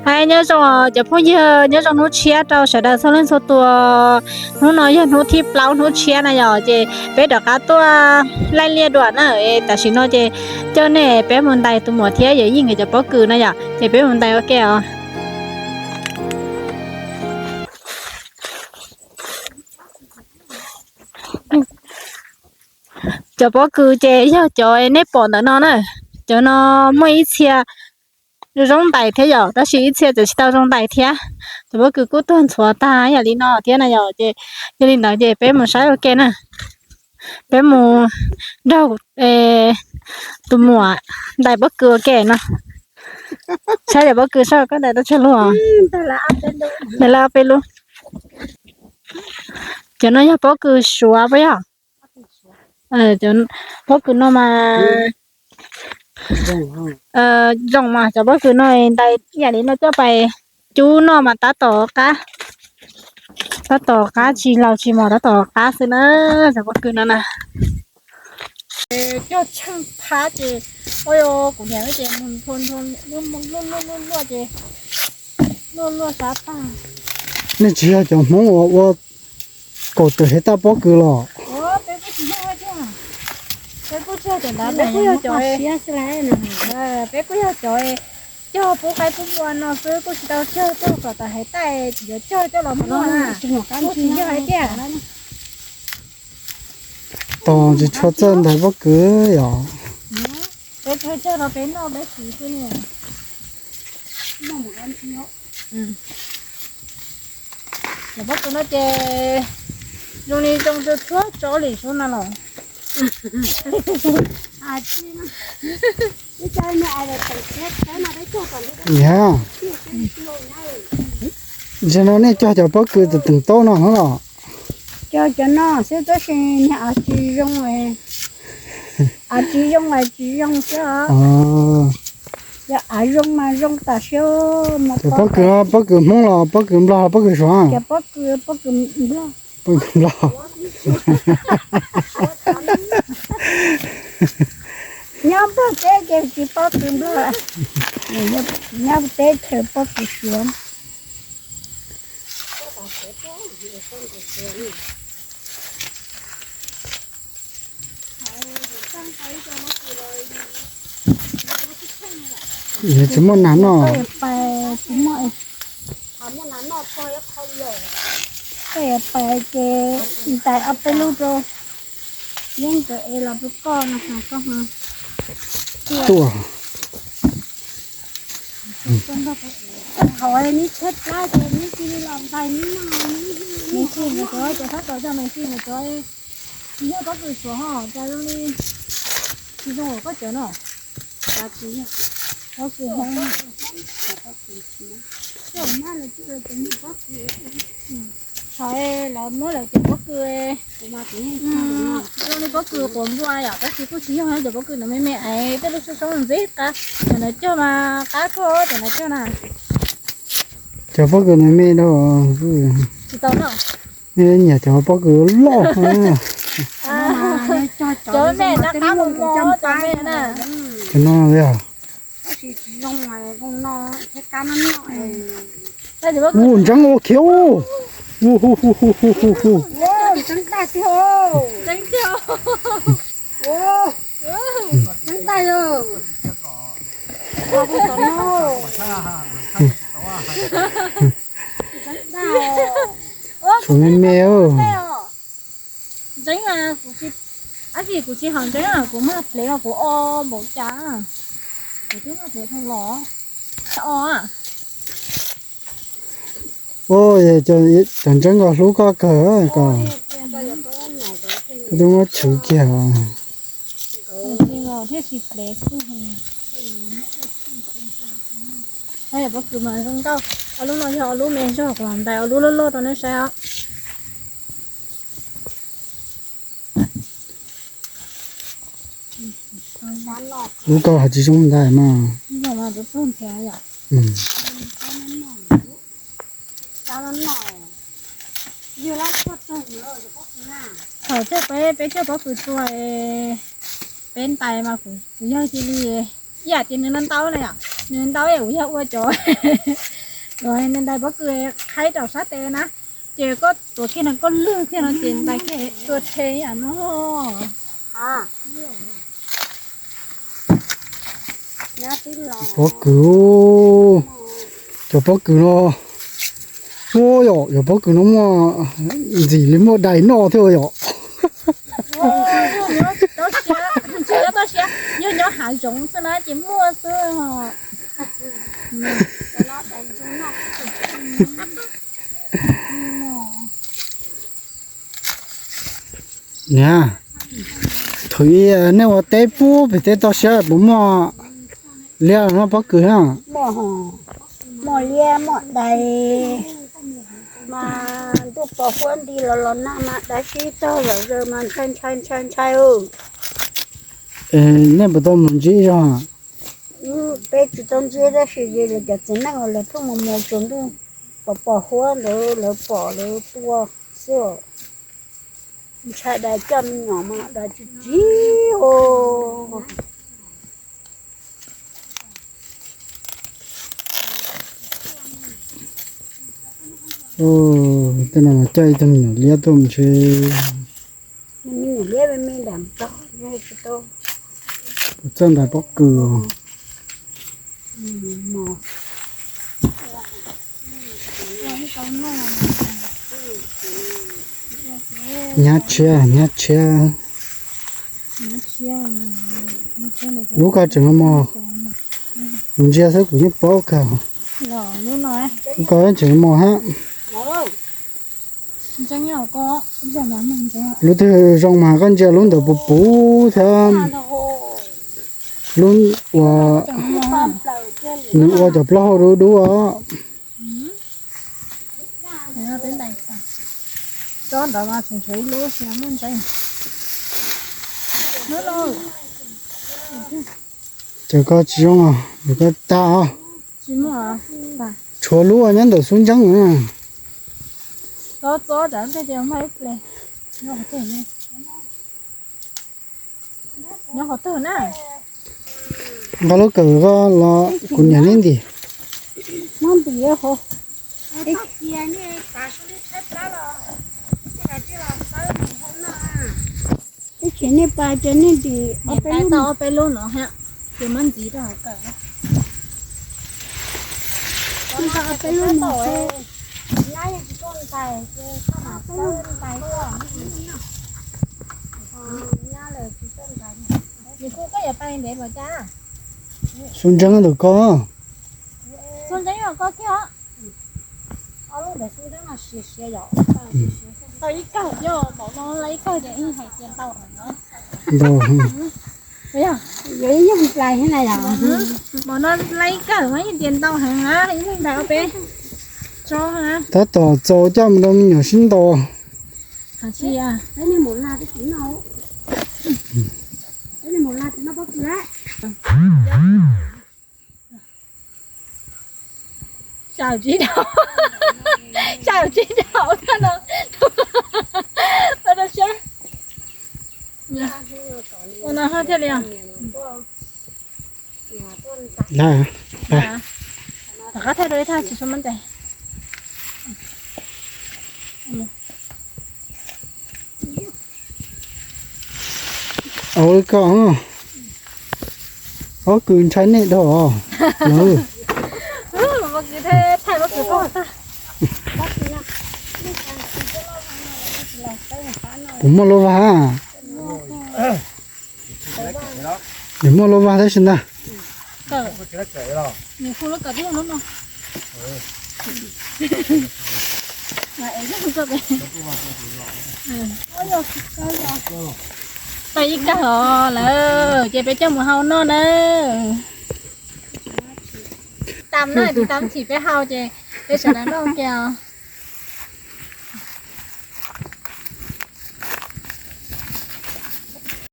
Hais nyob zoo os cov phooj ywg, nyob zoo hnub tshiab rau sawv daws txhua leej txhua tus. Hnub no yog hnub thib plaub hnub tshiab na yom, ces peb rov qab tuaj laij liaj dua na. Tam sim no ces coj nej peb mus ntais tus muam thiab yawm yij nkawd cov pob kws na yom, ces peb mus ntais ua ke os. Cov pob kws ces yog cov nej pom ntawm no na, cov no muaj ib txhia zoo ntais thiab yom, tab sis ib txhia tseem tsis tau zoo ntais thiab. Cov pob kws kuj tuag ntxhuav tag yam li no thiab na yom, ces yog li ntawd ces peb mus saib ua ke na. Peb mus nrog tus muam ntais pob kws ua ke no. Saib cov pob kws saib koj ntais tau tsawg lub. Ntais lawm ob peb lub. Cov no yog pob kws suav puas yog? Pob kws no mas zoo mas cov pob kws no ntais ib yam li no coj pais cub noj mas tab tom qab, tab tom qab tsis laus tsis mos tab tom qab xwb na, cov pob kws no na. Cog tsheej phab ces, ua kuv niam ces mus nthua nthua luaj luaj luaj ces luaj luaj sab tag. Nej tsis yog cov Hmoob uas ua kaum tawm hev taj pob kws los? Peb kuj tsis yog tiag, peb kuj tsis yog cov ntawd, peb kuj yog cov, peb kuj yog cov cog pub qaib pub npua no xwb, kuj tsis tau cog coj kom tawm hev taj yuav cog coj los muag na, kuj tsis yog tiag. Tos tsis tshua txawj ntais pob kws yom. Peb cog cog los peb noj peb siv xwb ne. Cov pob kws no ces zoo li zoo txhua tsob li sub no los. Yog, ntawm no nej cog cov pob kws teem taub no los? Cog cov no xwb tab sis niag av tsis zoo, av tsis zoo es tsis zoo xwb os. Yog av zoo mas zoo tam sim. Cov pob kws, pob kws Hmoob los pob kws Nplog los pob kws Suav? Cov pob kws, pob kws Nplog. Pob kws Nplog. Nyob Nplog teb ces tsis pob kws Nplog, nyob teb chaws pob kws Suav. Tsis muaj nas noj. Koj yuav pais ces ntais ob peb lub rau yeeb nkawd es los rau koj no koj tuaj. Hauv neb tshaib plab ces neb cia li los ntais neb noj. Neb cia li cov, cov sab tod cov neb cia li cov tsis yog pob kws Suav ho cas zoo li tsis zoo koj cov no. Pob kws Hmoob. Thaum lawv muab lawv cov pob kws zoo li pob kws quav npua yom, tab sis kuj tsis yog, cov pob kws ntawd me me es tej lub soob soob ntxim qab, cov ntawd cog mas qab kawg cov ntawd cog na. Cov pob kws ntawd me dua. Tsis tau noj. Nyiam cov pob kws loj. Cov me na qab mos mos cov me na. Cov no yog. Ub, ntseeb ua khiav. Ntseeb tiag. Ntseeb tiag. Tshuav me me. Ntseeb, ab tsis kuv tsis haum ntseeb, kuv mag plev los kuv o npaum cas. Kuv twb mag plev tau los o. Ua, cov ntseeb ko hlub koj kawg ko. Koj twb muab tshwv kiag. Thiaj tsis plev xwb. Pob kws mas zoo nkauj. Ob lub no yog ob lub me zog, kuv mam ntais ob lub loj loj rau nej saib os. Lub ko hais tsis zoo ntais mas. Thaum peb, peb cog pob kws tua, peb ntais mas kuv yog cia li ib yam tias nws no ntau na yom. Nws ntau kuv yog ua cov, nws ntais pob kws qhaib rau sab tes na, ces koj tuav kiag no koj lwg kiag no ces ntais kiag tua rhe ib yam no. Pob kws, cov pob kws no, ua yom, cov pob kws no muaj ntxim li muaj dais noj thiab yom. Yog nyob hav zoov xwb na ces muaj xwb. Niam, thaum ub nej ua teb puag pem tej toj siab puas muaj liab noj pob kws na? Muaj liab muaj dais, mas ntuj pos huab nti los los nag mas dais sib tog zom zaws mas ntshai ntshai ntshai ntshai. Nej puas tau mus ntsib zog? Peb tsis tau ntsib tab sis lawv cov txiv neej uas lawv pheej mus mus tsaus ntuj pos pos huab ntawd lawv pom lawv tua xwb. Ntshai dais coj me nyuam mas dais tsis tsis ua. Tej no mas coj ib tug me nyuam liab tuaj ntshe. Txawj ntais pob kws. Nyab tshiab, nyab tshiab. Lub ko tseem mos, kuv ntsia xwb kuv yeej paub kawg. Lub ko tseem mos hab. Lub twg zoo mas koj ntsia lub ntawd puv puv thiab lub uas nws ua cov plaub hau dub dub os. Cov ko tsis zoo, cov ko tag os. Tshuav lub nyob ntawm xub ntseeb na. Nqa lub kawm ko los kuv niam neb ntim. Ib tsis nej pas cov nej ntim ob peb lub no, ces muab ntxiv rau hauv kawm. Nqa ob peb lub no xwb. Xub ntseeb ntawm ko. Xub ntseeb ko kiag. Tau ib kawg, maum no lawv ib kawg ces yeej hais tias ntau heev. Ntau heev. Yog ib nyuag nplais thiab na yom. Maum no lawv ib kawg mas yeej tias ntau heev na, ib leeg ntais ob peb tsob na. Tab tom txaus coj mus rau me nyuam sib ntaus. Xyaum tsis dhau, xyaum tsis dhau thaj no. Ua rau siab. Ua no ho thiaj li os. Rov qab thaij rau ib thaj tsis tshua muaj ntes. Au koj, pob kws ntshai nej dhau os. Kuv muaj lub vag. Nws muaj lub vag tab sis ntag. Tau ib kawg os lawm ces peb coj mus hau noj na. Tam na, tsis tam chim peb hau ces peb sawv daws noj ua ke os.